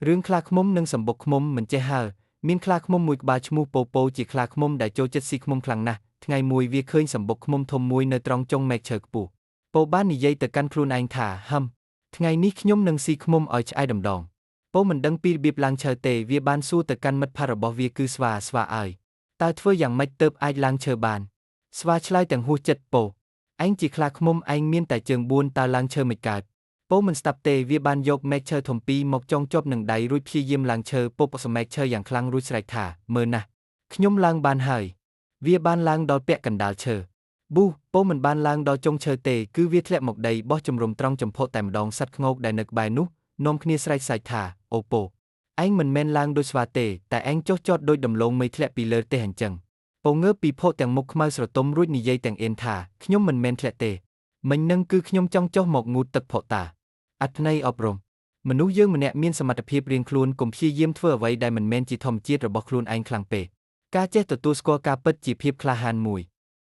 រឿងខ្លាឃ្មុំនិងសំបុកឃ្មុំមិនចេះហើរមានខ្លាឃ្មុំមួយក្បាលឈ្មោះពោពោជាខ្លាឃ្មុំដែលចូលចិត្តស៊ីឃ្មុំខ្លាំងណាស់ថ្ងៃមួយវាឃើញសំបុកឃ្មុំធំមួយនៅត្រង់ចុងមែកឈើខ្ពស់ពោបាននិយាយទៅកាន់ខ្លួនឯងថាហឹមថ្ងៃនេះខ្ញុំនឹងស៊ីឃ្មុំឲ្យឆ្អែតម្ដងពោមិនដឹងពីរបៀបឡើងឈើទេវាបានសួរទៅកាន់មិត្តភក្តិរបស់វាគឺស្វាស្វាអើយតើធ្វើយ៉ាងម៉េចទើបអាចឡើងឈើបានស្វាឆ្លើយទាំងហួសចិត្តពោឯងជាខ្លាឃ្មុំឯងមានតែជើង4តើឡើងឈើមិនកើត ពោមិនស្ដាប់ទេវាបានយកមែកឈើធំពីរមកចងជាប់នឹងដៃរួចព្យាយាមឡើងឈើពោបសមែកឈើយ៉ាងខ្លាំងរួចស្រែកថាមើលណាស់ខ្ញុំឡើងបានហើយវាបានឡើងដល់ពាក់កណ្ដាលឈើប៊ូពោមិនបានឡើងដល់ចុងឈើទេគឺវាធ្លាក់មកដីបោះជំរំត្រង់ចំផុតតែម្ដងសត្វខ្ងោកដែលនៅក្បែរនោះនាំគ្នាស្រែកសាច់ថាអូពោឯងមិនមែនឡើងដូចស្វាទេតែឯងចុះចតដូចដំឡូងមេធ្លាក់ពីលើទេអញ្ចឹងពោងើបពីផុតទាំងមុខខ្មៅស្រទុំរួចនិយាយទាំងអៀនថាខ្ញុំមិនមែនធ្លាក់ទេមិញនឹងគឺខ្ញុំចង់ចុះមកងូតទឹកផុតាអត្ថន័យអប់រំមនុស្សយើងម្នាក់មានសមត្ថភាពរៀងខ្លួនកុំព្យាយាមធ្វើអ្វីដែលមិនមែនជាធម្មជាតិរបស់ខ្លួនឯងខ្លាំងពេកការចេះទទួលស្គាល់ការពិតជាភាពក្លាហានមួយ។